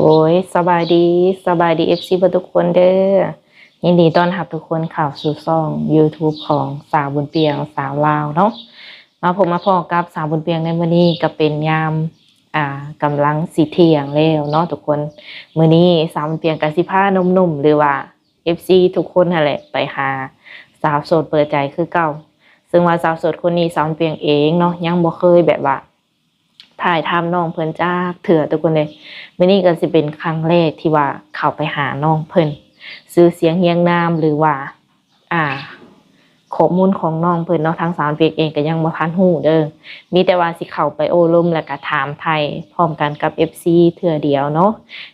ໂອ້ຍ ສະບາຍດີ ສະບາຍດີ ເອັຟຊີ ເບິດທຸກຄົນເດີ. ຍິນດີຕ້ອນຮັບທຸກຄົນເຂົ້າສູ່ຊ່ອງຢູທູບຂອງສາວບຸນປຽງ ສາວລາວເນາະ. ມາພົບມາພໍ້ກັບສາວບຸນປຽງໃນມື້ນີ້ ກໍເປັນຍາມ ອ່າ ກຳລັງຊິທ່ຽງແລ້ວເນາະທຸກຄົນ. ມື້ນີ້ສາວບຸນປຽງກໍຊິພາໜຸ່ມໆ ຫຼືວ່າ ເອັຟຊີ ທຸກຄົນຫັ້ນແຫຼະ ໄປຫາສາວໂສດເປີດໃຈຄືເກົ່າ. ເຊິ່ງວ່າສາວໂສດຄົນນີ້ ສາວບຸນປຽງເອງເນາະ ຍັງບໍ່ເຄີຍແບບວ່າ ຖ່າຍທຳນ້ອງເພິ່ນຈັກເທື່ອທຸກຄົນເອີຍ. ມື້ນີ້ກໍຊິເປັນຄັ້ງແລກທີ່ວ່າເຂົ້າໄປຫານ້ອງເພິ່ນ. ຊື່ສຽງຮຽງນາມ ຫຼືວ່າ ອ່າ ຂໍ້ມູນຂອງນ້ອງເພິ່ນເນາະ ທາງສາວເປັກເອງກໍຍັງບໍ່ທັນຮູ້ເດີ. ມີແຕ່ວ່າຊິເຂົ້າໄປໂອ້ລົມ ແລ້ວກໍຖາມໄຖ່ພ້ອມກັນກັບ ເອັຟຊີ ເທື່ອດຽວເນາະ.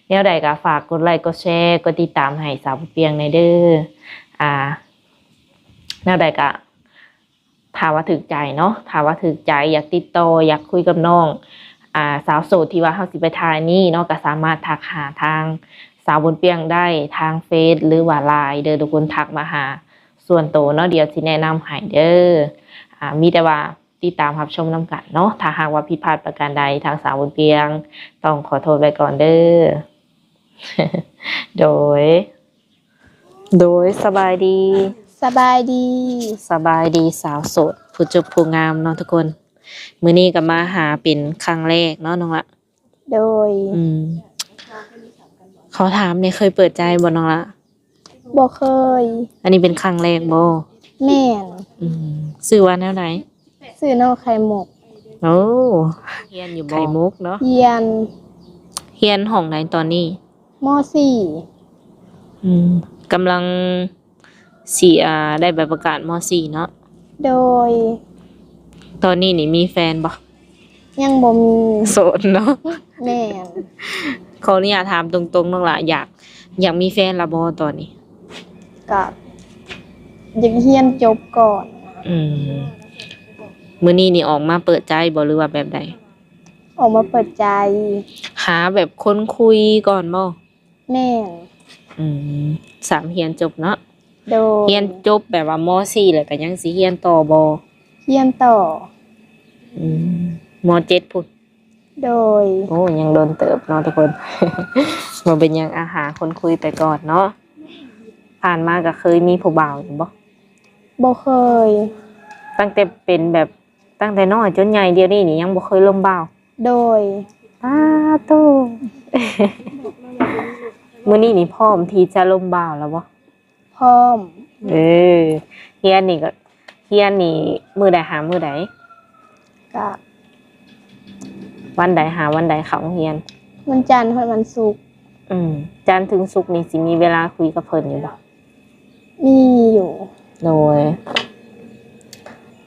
ແນວໃດກໍຝາກກົດໄລ ກົດແຊ ກົດຕິດຕາມໃຫ້ສາວບຸນປຽງແດ່ເດີ. ອ່າ ແນວໃດກໍ ຖ້າວ່າຖືກໃຈເນາະ ຖ້າວ່າຖືກໃຈ ຢາກຕິດຕໍ່ ຢາກຄຸຍກັບນ້ອງ ອ່າ ສາວໂສດທີ່ວ່າເຮົາຊິໄປຖ່າຍນີ້ເນາະ ກໍສາມາດທັກຫາທາງສາວບຸນປຽງໄດ້ທາງເຟສ ຫຼືວ່າ ລາຍ ເດີທຸກຄົນ. ທັກມາຫາສ່ວນໂຕເນາະ ດຽວຊິແນະນຳໃຫ້ເດີ. ອ່າ ມີແຕ່ວ່າຕິດຕາມຮັບຊົມນຳກັນເນາະ. ຖ້າຫາກວ່າຜິດພາດປະການໃດ ທາງສາວບຸນປຽງຕ້ອງຂໍໂທດໄວ້ກ່ອນເດີ. ໂດຍ ໂດຍ ສະບາຍດີ ສະບາຍດີ ສະບາຍດີສາວໂສດຜູ້ຈົບຜູ້ງາມເນາະທຸກຄົນ. ມື້ນີ້ກໍມາຫາເປັນຄັ້ງແລກເນາະນ້ອງລະ? ໂດຍ ອືມ ຂໍຖາມແດ່ ເຄີຍເປີດໃຈບໍ່ນ້ອງລະ? ບໍ່ເຄີຍ. ອັນນີ້ເປັນຄັ້ງແລກບໍ່? ແມ່ນ. ອືມ ຊື່ວ່າແນວໃດ? ຊື່ນ້ອງໄຂ່ມຸກ. ໂອ້ ຮຽນຢູ່ບໍ່? ໄຂ່ມຸກເນາະ ຮຽນ. ຮຽນຫ້ອງໃດຕອນນີ້? ມໍສີ່. ອືມ ກຳລັງຊິ ອ່າ ໄດ້ໃບປະກາດມໍສີ່ເນາະ? ໂດຍ. ຕອນນີ້ນີ້ມີແຟນບໍ່? ຍັງບໍ່ມີ. ໂສດເນາະ? ແມ່ນ. ຂໍອະນຸຍາດຖາມຕົງໆ ນ້ອງຫຼ້າ ຢາກ ຢາກມີແຟນລະບໍ່ຕອນນີ້? ກະຢາກຮຽນຈົບກ່ອນ. ອືມ ມື້ນີ້ນີ້ອອກມາເປີດໃຈບໍ່ ຫຼືວ່າແບບໃດ? ອອກມາເປີດໃຈ. ຫາແບບຄົນຄຸຍກ່ອນບໍ່? ແມ່ນ. ອືມ ສາມຮຽນຈົບເນາະ? ໂດຍ. ຮຽນຈົບແບບວ່າມໍສີ່ແລ້ວກໍຍັງຊິຮຽນຕໍ່ບໍ່? ຮຽນຕໍ່. ອືມ ມໍເຈັດພຸ້ນ? ໂດຍ. ໂອ້ ຍັງດົນເຕີບເນາະທຸກຄົນ. ບໍ່ເປັນຫຍັງ ອາ ຫາຄົນຄຸຍໄປກ່ອນເນາະ. ຜ່ານມາກໍເຄີຍມີຜູ້ບ່າວຢູ່ບໍ່? ບໍ່ເຄີຍ. ຕັ້ງແຕ່ເປັນແບບ ຕັ້ງແຕ່ນ້ອຍຈົນໃຫຍ່ດຽວນີ້ນີ້ຍັງບໍ່ເຄີຍລົມບ່າວ? ໂດຍ. ປາໂຕ ມື້ນີ້ນີ້ພ້ອມທີ່ຈະລົມບ່າວແລ້ວບໍ່? ພ້ອມ. ເອີ ຮຽນນີ້ກໍ ຮຽນນີ້ມື້ໃດຫາມື້ໃດ? ກະ ວັນໃດຫາວັນໃດເຂົ້າໂຮງຮຽນ? ວັນຈັນຮອດວັນສຸກ. ອືມ ຈັນເຖິງສຸກນີ້ຊິມີເວລາຄຸຍກັບເພິ່ນຢູ່ບໍ່? ມີຢູ່. ໂດຍ.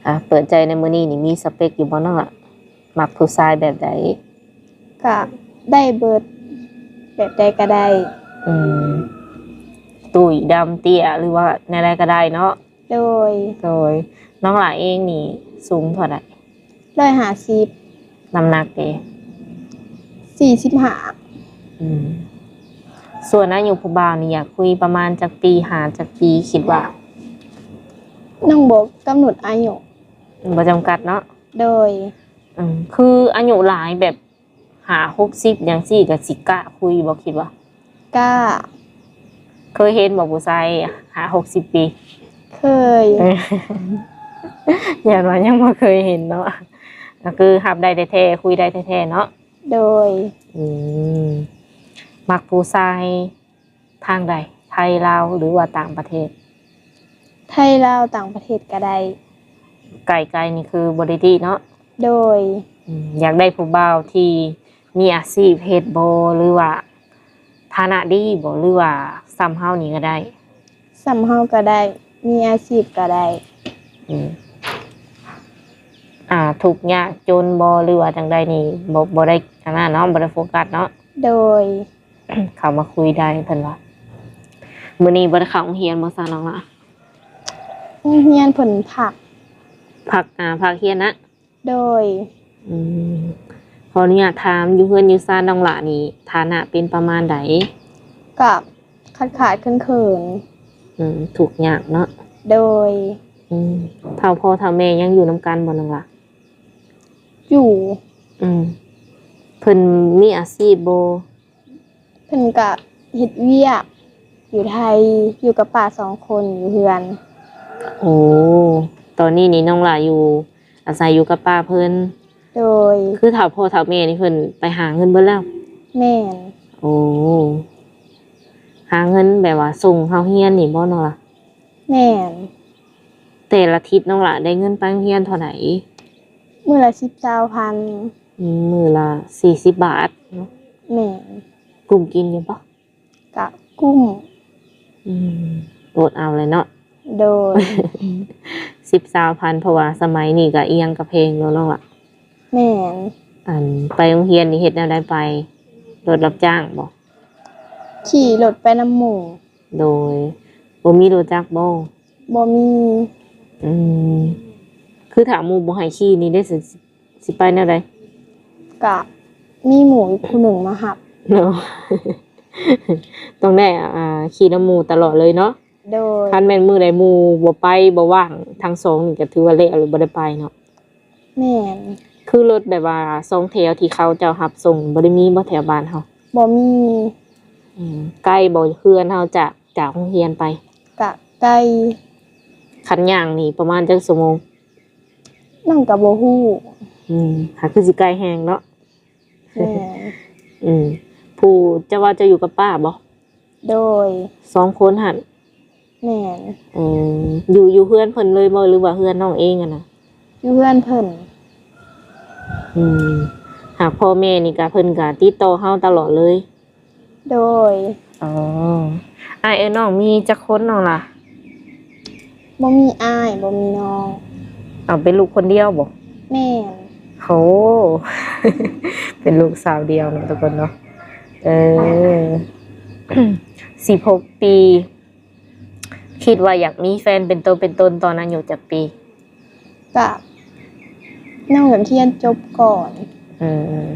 ອ່າ ເປີດໃຈໃນມື້ນີ້ນີ້ມີສະເປັກຢູ່ບໍ່ນ້ອງລະ? ມັກຜູ້ຊາຍແບບໃດ? ກະໄດ້ເບິດ ແບບໃດກະໄດ້. ອືມ ຕຸ້ຍ ດຳ ເຕ້ຍ ຫຼືວ່າແນວໃດກະໄດ້ເນາະ? ໂດຍ. ໂດຍ. ນ້ອງຫຼ້າເອງນີ້ສູງເທົ່າໃດ? ຮ້ອຍຫ້າສິບ. ນ້ຳໜັກເດ? ສີ່ສິບຫ້າ. ອືມ ສ່ວນອາຍຸຜູ້ບ່າວນີ້ຢາກຄຸຍປະມານຈັກປີ ຫາຈັກປີຄິດວ່າ? ນ້ອງບໍ່ກຳນົດອາຍຸ. ບໍ່ຈຳກັດເນາະ? ໂດຍ. ອືມ ຄືອາຍຸຫຼາຍແບບ ຫ້າຫົກສິບຈັ່ງຊີ້ ກະຊິກ້າຄຸຍບໍ່ ຄິດວ່າ? ກ້າ. ເຄີຍເຫັນບໍ່ຜູ້ຊາຍຫ້າຫົກສິບປີ? ເຄີຍ. ຢ້ານວ່າຍັງບໍ່ເຄີຍເຫັນເນາະ. ກໍຄືຮັບໄດ້ແທ້ໆ ຄຸຍໄດ້ແທ້ໆເນາະ? ໂດຍ. ອືມ ມັກຜູ້ຊາຍ ທາງໃດ? ໄທ ລາວ ຫຼືວ່າຕ່າງປະເທດ? ໄທ ລາວ ຕ່າງປະເທດກະໄດ້. ໄກໆນີ້ຄືບໍ່ໄດ້ຕິເນາະ? ໂດຍ. ອືມ ຢາກໄດ້ຜູ້ບ່າວທີ່ມີອາຊີບເຮັດບໍ່ ຫຼືວ່າຖານະດີບໍ່ ຫຼືວ່າສ່ຳເຮົານີ້ກະໄດ້? ສ່ຳເຮົາກະໄດ້ ມີອາຊີບກະໄດ້. ອືມ ອ່າ ທຸກຍາກຈົນບໍ່ ຫຼືວ່າຈັ່ງໃດນີ້ ບໍ່ ບໍ່ໄດ້ອັນນັ້ນເນາະ ບໍ່ໄດ້ໂຟກັສເນາະ? ໂດຍ. ເຂົ້າມາຄຸຍໄດ້ເພິ່ນວ່າ. ມື້ນີ້ບໍ່ໄດ້ເຂົ້າໂຮງຮຽນບໍ່ຊະນ້ອງລະ? ໂຮງຮຽນເພິ່ນພັກ. ພັກ ອ່າ ພັກຮຽນນະ? ໂດຍ. ອືມ ຂໍອະນຸຍາດຖາມ ຢູ່ເຮືອນຢູ່ຊານນ້ອງລະນີ້ ຖານະເປັນປະມານໃດ? ກະຂາດໆເຂີນໆ. ອືມ ທຸກຍາກເນາະ? ໂດຍ. ອືມ ເຖົ້າພໍ່ເຖົ້າແມ່ຍັງຢູ່ນຳກັນບໍ່ນ້ອງລະ? ຢູ່. ອືມ ເພິ່ນມີອາຊີບບໍ່? พิ่นກະເຮັດວຽກຢູ່ໄທ ຢູ່ກັບປ້າສອງຄົນຢູ່ເຮືອນ. ໂອ້ ຕອນນີ້ນີ້ນ້ອງຫຼ້າຢູ່ ອາໄສຢູ່ກັບປ້າເພິ່ນ. ໂດຍ. ຄືເຖົ້າພໍ່ເຖົ້າແມ່ນີ້ເພິ່ນໄປຫາເງິນເບິດແລ້ວ? ແມ່ນ. ໂອ້ ຫາເງິນແບບວ່າສົ່ງເຮົາຮຽນນີ້ບໍ່ນ້ອງຫຼ້າ? ແມ່ນ. ແຕ່ລະທິດນ້ອງຫຼ້າໄດ້ເງິນໄປໂຮງຮຽນເທົ່າໃດ? ມື້ລະສິບ ຊາວພັນ. ອືມ ມື້ລະສີ່ສິບບາດເນາະ. ແມ່ນ. ກຸ້ມກິນຢູ່ບໍ່? ກະກຸ້ມ. ອືມ ອົດເອົາແຫຼະເນາະ. ໂດຍ. ສິບ ຊາວພັນ ເພາະວ່າສະໄໝນີ້ກະອີ່ຫຍັງກະແພງເນາະນ້ອງຫຼ້າ. ແມ່ນ. ອັນ ໄປໂຮງຮຽນນີ້ເຮັດແນວໃດໄປ? ລົດຮັບຈ້າງບໍ່? ຂີ່ລົດໄປນຳໝູ່. ໂດຍ. ບໍ່ມີລົດຈັກບໍ່? ບໍ່ມີ. ອືມ ຄືຖ້າໝູ່ບໍ່ໃຫ້ຂີ່ນີ້ເດ້ ຊິ ຊິໄປແນວໃດ? ກະມີໝູ່ອີກຜູ້ໜຶ່ງມາຮັບ. ເນາະ ຕ້ອງໄດ້ ອ່າ ຂີ່ນຳໝູ່ຕະຫຼອດເລີຍເນາະ. ໂດຍ. ຄັນແມ່ນມື້ໃດໝູ່ບໍ່ໄປ ບໍ່ວ່າງ ທັງສອງນີ້ກະຖືວ່າແລ້ວ ບໍ່ໄດ້ໄປເນາະ. ແມ່ນ. ຄືລົດແບບວ່າສອງແຖວທີ່ເຂົາເຈົ້າຮັບສົ່ງ ບໍ່ໄດ້ມີບໍ່ແຖວບ້ານເຮົາ? ບໍ່ມີ. ອືມ ໄກບໍ່ເຮືອນເຮົາຈາກ ຈາກໂຮງຮຽນໄປ? ກະໄກ. ຄັນຍ່າງນີ້ປະມານຈັກຊົ່ວໂມງ? ນ້ອງກະບໍ່ຮູ້. ອືມ ຫາຄືຊິໄກແຮງເນາະ. ແມ່ນ. ອືມ ຜູ້ ເຈົ້າວ່າເຈົ້າຢູ່ກັບປ້າບໍ່? ໂດຍ. ສອງຄົນຫັ້ນ? ແມ່ນ. ເອີ ຢູ່ ຢູ່ເຮືອນເພິ່ນເລີຍບໍ່ ຫຼືວ່າເຮືອນນ້ອງເອງຫັ້ນນະ? ຢູ່ເຮືອນເພິ່ນ. ອືມ ຫາພໍ່ແມ່ນີ້ກະ ເພິ່ນກະຕິດຕໍ່ເຮົາຕະຫຼອດເລີຍ? ໂດຍ. ອໍ ອ້າຍເອີຍນ້ອງມີຈັກຄົນນ້ອງລະ? ບໍ່ມີອ້າຍ ບໍ່ມີນ້ອງ. ເອົາ ເປັນລູກຄົນດຽວບໍ່? ແມ່ນ. ໂຫ ເປັນລູກສາວດຽວເນາະທຸກຄົນເນາະ. ເອີ ສິບຫົກປີ ຄິດວ່າຢາກມີແຟນເປັນໂຕເປັນຕົນຕອນອາຍຸຈັກປີ? ກະ ນ້ອງຢາກຮຽນຈົບກ່ອນ. ອືມ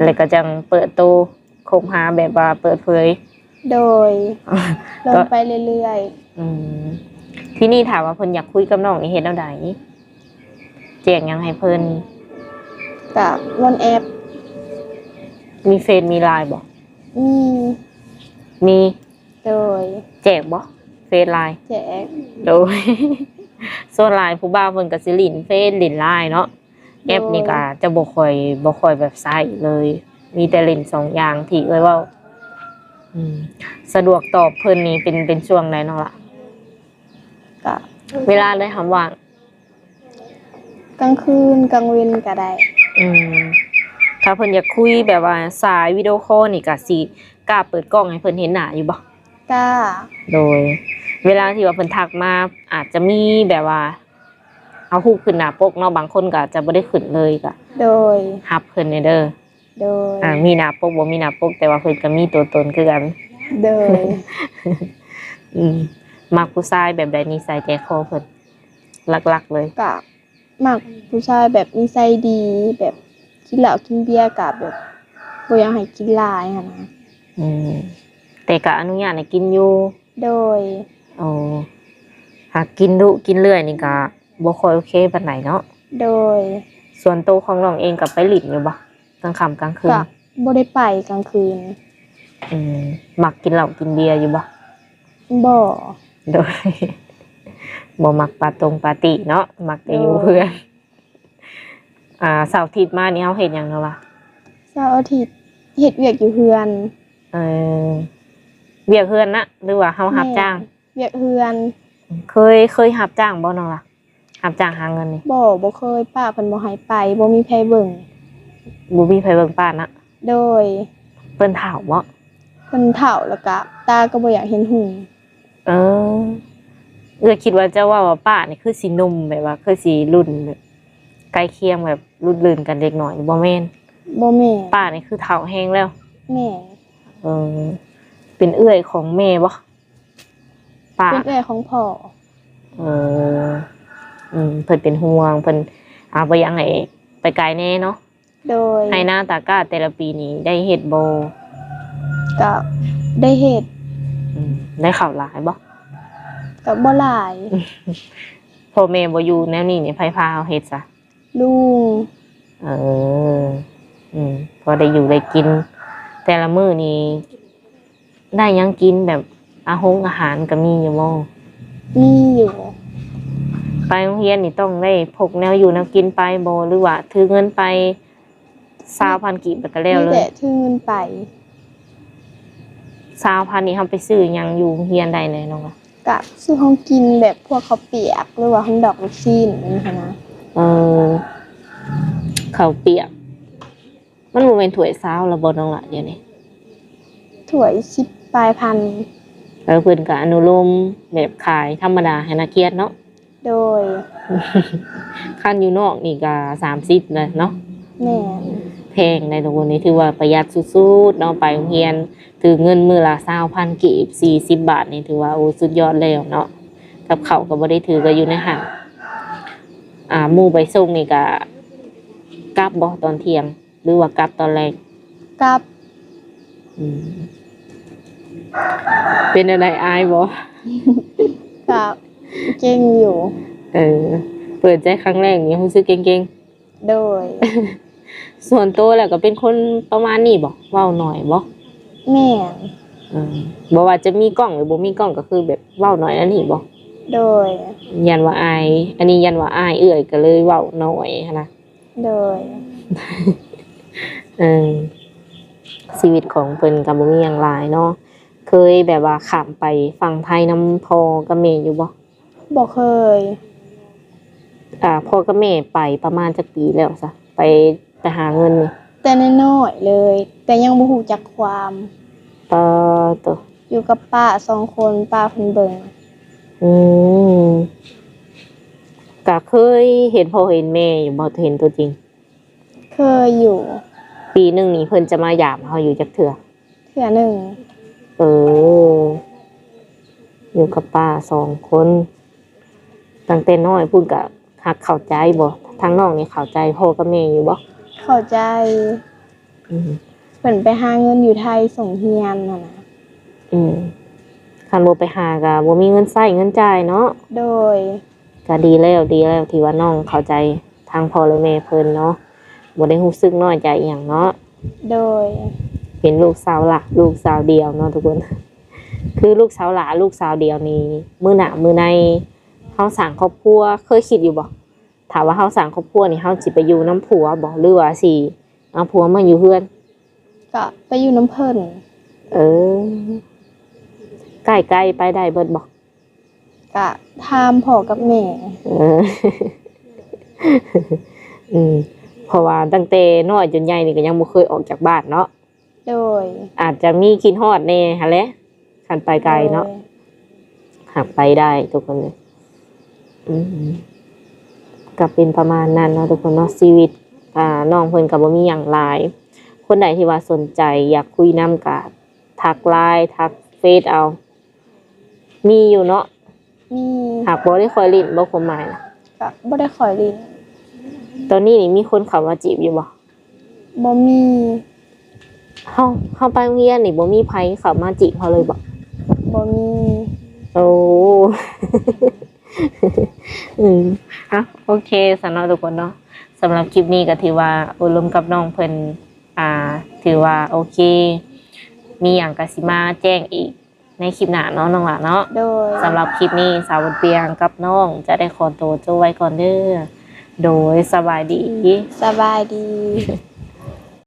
ແລ້ວກະຈັ່ງເປີດໂຕ ຄົບຫາແບບວ່າເປີດເຜີຍ. ໂດຍ. ລົງໄປເລື້ອຍໆ. ອືມ ທີນີ້ຖ້າວ່າເພິ່ນຢາກຄຸຍກັບນ້ອງນີ້ເຮັດແນວໃດ? ແຈ້ງຫຍັງໃຫ້ເພິ່ນ? ກະວອນແອັບ. ມີເຟສມີລາຍບໍ່? ມີ. ມີ. ໂດຍ. ແຈກບໍ່ ເຟສລາຍ? ແຈກ. ໂດຍ. ສ່ວນຫຼາຍຜູ້ບ່າວເພິ່ນກະຊິຫຼິ້ນເຟສຫຼິ້ນລາຍເນາະ. ແອັບນີ້ກະຈະບໍ່ຄ່ອຍ ບໍ່ຄ່ອຍແບບໃຊ້ເລີຍ ມີແຕ່ຫຼິ້ນສອງຢ່າງທີ່ເອື້ອຍເວົ້າ. ອືມ ສະດວກຕອບເພິ່ນນີ້ເປັນ ເປັນຊ່ວງໃດນ້ອງລະ? ກະເວລາໃດຫາວ່າງ? ກາງຄືນກາງເວັນກະໄດ້. ອືມ ຖ້າເພິ່ນຢາກຄຸຍແບບວ່າສາຍວິດີໂອຄໍນີ້ກະຊິກ້າເປີດກ້ອງໃຫ້ເພິ່ນເຫັນໜ້າຢູ່ບໍ່? ກ້າ. ໂດຍ. ເວລາທີ່ວ່າເພິ່ນທັກມາ ອາດຈະມີແບບວ່າ ເອົາຮູບຂຶ້ນໜ້າປົກເນາະ ບາງຄົນກໍອາດຈະບໍ່ໄດ້ຂຶ້ນເລີຍກໍ ໂດຍ ຮັບເພິ່ນແດ່ເດີ. ໂດຍ. ອ່າ ມີໜ້າປົກບໍ່ມີໜ້າປົກ ແຕ່ວ່າເພິ່ນກໍມີຕົວຕົນຄືກັນ. ໂດຍ. ອືມ ມັກຜູ້ຊາຍແບບໃດ ນິໄສໃຈຄໍເພິ່ນຫຼັກໆເລີຍ? ກໍມັກຜູ້ຊາຍແບບນິໄສດີ ແບບກິນເຫຼົ້າກິນເບຍກໍແບບບໍ່ຢາກໃຫ້ກິນຫຼາຍຫັ້ນນະ. ອືມ ແຕ່ກໍອະນຸຍາດໃຫ້ກິນຢູ່. ໂດຍ. ໂອ້ ຫາກກິນດຸກິນເລື້ອຍນີ້ກໍບໍ່ຄ່ອຍໂອເຄປານໃດເນາະ. ໂດຍ. ສ່ວນໂຕຂອງນ້ອງເອງກໍໄປຫຼິ້ນຢູ່ບໍ່ ກາງຄ່ຳກາງຄືນ? ກໍບໍ່ໄດ້ໄປກາງຄືນ. ອືມ ມັກກິນເຫຼົ້າກິນເບຍຢູ່ບໍ່? ບໍ່. ໂດຍ. ບໍ່ມັກປາຕົງປາຕີເນາະ ມັກແຕ່ຢູ່ເຮືອນ. ໂດຍ. ອ່າ ເສົາອາທິດມານີ້ເຮົາເຮັດຫຍັງເນາະວະ? ເສົາອາທິດເຮັດວຽກຢູ່ເຮືອນ. ເອີ ວຽກເຮືອນນະ ຫຼືວ່າເຮົາຮັບຈ້າງ? ແມ່ນ ວຽກເຮືອນ. ເຄີຍ ເຄີຍຮັບຈ້າງບໍ່ນ້ອງລະ? ຮັບຈ້າງຫາເງິນນີ້? ບໍ່ ບໍ່ເຄີຍ. ປ້າເພິ່ນບໍ່ໃຫ້ໄປ ບໍ່ມີໃຜເບິ່ງ. ບໍ່ມີໃຜເບິ່ງປ້ານະ? ໂດຍ. ເພິ່ນເຖົ້າບໍ່? ເພິ່ນເຖົ້າ ແລ້ວກະຕາກໍບໍ່ຢາກເຫັນຫຸ່ງ. ເອີ ເອື້ອຍຄິດວ່າເຈົ້າເວົ້າວ່າປ້ານີ້ຄືຊິໜຸ່ມ ແບບວ່າຄືຊິລຸ້ນແບບໃກ້ຄຽງແບບລຸ້ນລື່ນກັນເດັກນ້ອຍ ບໍ່ແມ່ນ? ບໍ່ແມ່ນ. ປ້ານີ້ຄືເຖົ້າແຮງແລ້ວ? ແມ່ນ. ເອີ ເປັນເອື້ອຍຂອງແມ່ບໍ່? ປ້າ ເປັນເອື້ອຍຂອງພໍ່. ເອີ ອືມ ເພິ່ນເປັນຫ່ວງ ເພິ່ນ ອ່າ ບໍ່ຢາກໃຫ້ໄປໄກແດ່ເນາະ. ໂດຍ. ໄຮ່ນາຕາກ້າແຕ່ລະປີນີ້ໄດ້ເຮັດບໍ່? ກະໄດ້ເຮັດ. ອືມ ໄດ້ເຂົ້າຫຼາຍບໍ່? ກະບໍ່ຫຼາຍ. ພໍ່ແມ່ບໍ່ຢູ່ແນວນີ້ນີ້ ໃຜພາເຮົາເຮັດຊະ? ລຸງ. ເອີ ອືມ ພໍໄດ້ຢູ່ໄດ້ກິນ. ແຕ່ລະມື້ນີ້ ໄດ້ຫຍັງກິນ ແບບອາຫົງອາຫານກໍມີຢູ່ບໍ່? ມີຢູ່. ໄປໂຮງຮຽນນີ້ຕ້ອງໄດ້ພົກແນວຢູ່ແນວກິນໄປບໍ່ ຫຼືວ່າຖືເງິນໄປຊາວພັນກີບແລ້ວກໍແລ້ວເລີຍ? ມີແຕ່ຖືເງິນໄປ. ຊາວພັນນີ້ເຮົາໄປຊື້ຫຍັງຢູ່ໂຮງຮຽນໄດ້ແດ່ນ້ອງລະ? ກະຊື້ຂອງກິນແບບພວກເຂົ້າປຽກ ຫຼືວ່າຮອດດອກລູກຊີ້ນຈັ່ງຊີ້ນະ. ເອີ ເຂົ້າປຽກ ມັນບໍ່ແມ່ນຖ້ວຍຊາວແລ້ວບໍ່ນ້ອງລະດຽວນີ້? ຖ້ວຍສິບປາຍພັນ. ເອີ ເພິ່ນກະອະນຸໂລມແບບຂາຍທຳມະດາໃຫ້ນັກຮຽນເນາະ. ໂດຍ. ຄັນຢູ່ນອກນີ້ກະສາມສິບແລ້ວເນາະ. ແມ່ນ. ແພງໄດ໋ທຸກຄົນ ນີ້ຖືວ່າປະຢັດສຸດໆເນາະ ໄປໂຮງຮຽນຖືເງິນມື້ລະຊາວພັນກີບ ສີ່ສິບບາດນີ້ ຖືວ່າ ໂອ້ ສຸດຍອດແລ້ວເນາະ. ກັບເຂົ້າກໍບໍ່ໄດ້ຖື ກໍຢູ່ໃນຫັ້ນ. ອ່າ ໝູ່ໄປສົ່ງນີ້ກະກັບບໍ່ຕອນທ່ຽງ ຫຼືວ່າກັບຕອນແລງ? ກັບ. ອືມ ເປັນແນວໃດ ອາຍບໍ່? ກໍເກັ່ງຢູ່. ເອີ ເປີດໃຈຄັ້ງແລກນີ້ຮູ້ສຶກເກັ່ງໆ? ໂດຍ. ສ່ວນໂຕແລ້ວກໍເປັນຄົນປະມານນີ້ບໍ່? ເວົ້າໜ້ອຍບໍ່? ແມ່ນ. ເອີ ບໍ່ວ່າຈະມີກ້ອງ ຫຼືບໍ່ມີກ້ອງ ກໍຄືແບບເວົ້າໜ້ອຍແນວນີ້ບໍ່? ໂດຍ. ຢ້ານວ່າອາຍ ອັນນີ້ຢ້ານວ່າອາຍເອື້ອຍ ກໍເລີຍເວົ້າໜ້ອຍຫັ້ນນະ. ໂດຍ. ເອີ ຊີວິດຂອງເພິ່ນກໍບໍ່ມີຫຍັງຫຼາຍເນາະ. ເຄີຍແບບວ່າຂ້າມໄປຝັ່ງໄທນຳພໍ່ກັບແມ່ຢູ່ບໍ່? ບໍ່ເຄີຍ. ອ່າ ພໍ່ກັບແມ່ໄປປະມານຈັກປີແລ້ວຊະ? ໄປ ໄປຫາເງິນນີ້? ແຕ່ນ້ອຍໆເລີຍ ແຕ່ຍັງບໍ່ຮູ້ຈັກຄວາມ. ປາໂຕ ຢູ່ກັບປ້າສອງຄົນ ປ້າເພິ່ນເບິ່ງ. ອືມ ກະເຄີຍເຫັນພໍ່ເຫັນແມ່ຢູ່ບໍ່? ເຫັນຕົວຈິງ? ເຄີຍຢູ່. ປີໜຶ່ງນີ້ເພິ່ນຈະມາຢາມເຮົາຢູ່ຈັກເທື່ອ? ເທື່ອໜຶ່ງ. ເອີ ຢູ່ກັບປ້າສອງຄົນ ຕັ້ງແຕ່ນ້ອຍພຸ້ນກະຮັກເຂົ້າໃຈບໍ່? ທາງນ້ອງນີ້ເຂົ້າໃຈພໍ່ກັບແມ່ຢູ່ບໍ່? ເຂົ້າໃຈ. ອືມ ເພິ່ນໄປຫາເງິນຢູ່ໄທສົ່ງຮຽນຫັ້ນນະ. ອືມ ຄັນບໍ່ໄປຫາກະບໍ່ມີເງິນໃຊ້ເງິນຈ່າຍເນາະ. ໂດຍ. ກະດີແລ້ວ ດີແລ້ວທີ່ວ່ານ້ອງເຂົ້າໃຈທາງພໍ່ແລະແມ່ເພິ່ນເນາະ ບໍ່ໄດ້ຮູ້ສຶກນ້ອຍໃຈອີ່ຫຍັງເນາະ. ໂດຍ. ເປັນລູກສາວຫຼ້າ ລູກສາວດຽວເນາະທຸກຄົນ. ຄືລູກສາວຫຼ້າ ລູກສາວດຽວນີ້ ມື້ໜ້າມື້ໃນເຮົາສ້າງຄອບຄົວ ເຄີຍຄິດຢູ່ບໍ່? ຖ້າວ່າເຮົາສ້າງຄອບຄົວນີ້ ເຮົາຊິໄປຢູ່ນຳຜົວບໍ່ ຫຼືວ່າຊິເອົາຜົວມາຢູ່ເຮືອນ? ກະໄປຢູ່ນຳເພິ່ນ. ເອີ ໃກ້ໆ ໄປໄດ້ເບິດບໍ່? ກະຖາມພໍ່ກັບແມ່. ເອີ ອືມ ເພາະວ່າຕັ້ງແຕ່ນ້ອຍຈົນໃຫຍ່ນີ້ກໍຍັງບໍ່ເຄີຍອອກຈາກບ້ານເນາະ. ໂດຍ. ອາດຈະມີຄິດຮອດແດ່ຫັ້ນແຫຼະ ຄັນໄປໄກເນາະ. ໂດຍ. ຫາກໄປໄດ້ທຸກຄົນເອີຍ. ອືມ ກໍເປັນປະມານນັ້ນເນາະທຸກຄົນເນາະ. ຊີວິດ ອ່າ ນ້ອງເພິ່ນກໍບໍ່ມີຫຍັງຫຼາຍ. ຄົນໃດທີ່ວ່າສົນໃຈຢາກຄຸຍນຳກໍທັກ LINE ທັກເຟສເອົາ. ມີຢູ່ເນາະ? ມີ. ຫາກບໍ່ໄດ້ຄ່ອຍຫຼິ້ນບໍ່ ຄວາມໝາຍນະ? ກະບໍ່ໄດ້ຄ່ອຍຫຼິ້ນ. ຕອນນີ້ນີ້ມີຄົນເຂົ້າມາຈີບຢູ່ບໍ່? ບໍ່ມີ. ເຮົາ ເຮົາໄປໂຮງຮຽນນີ້ບໍ່ມີໃຜເຂົ້າມາຈີບເຮົາເລີຍບໍ່? ບໍ່ມີ. ໂອ້ ອືມ ອ່ະ ໂອເຄຊັ້ນເນາະທຸກຄົນເນາະ. ສຳລັບຄລິບນີ້ກໍຖືວ່າໂອ້ລົມກັບນ້ອງເພິ່ນ ອ່າ ຖືວ່າໂອເຄ. ມີຫຍັງກໍຊິມາແຈ້ງອີກ ໃນຄລິບໜ້າເນາະ ນ້ອງຫຼ້າເນາະ. ໂດຍ. ສຳລັບຄລິບນີ້ ສາວບຸນປຽງກັບນ້ອງຈະໄດ້ຂໍໂຕຈົບໄວ້ກ່ອນເດີ້. ໂດຍ ສະບາຍດີ. ສະບາຍດີ.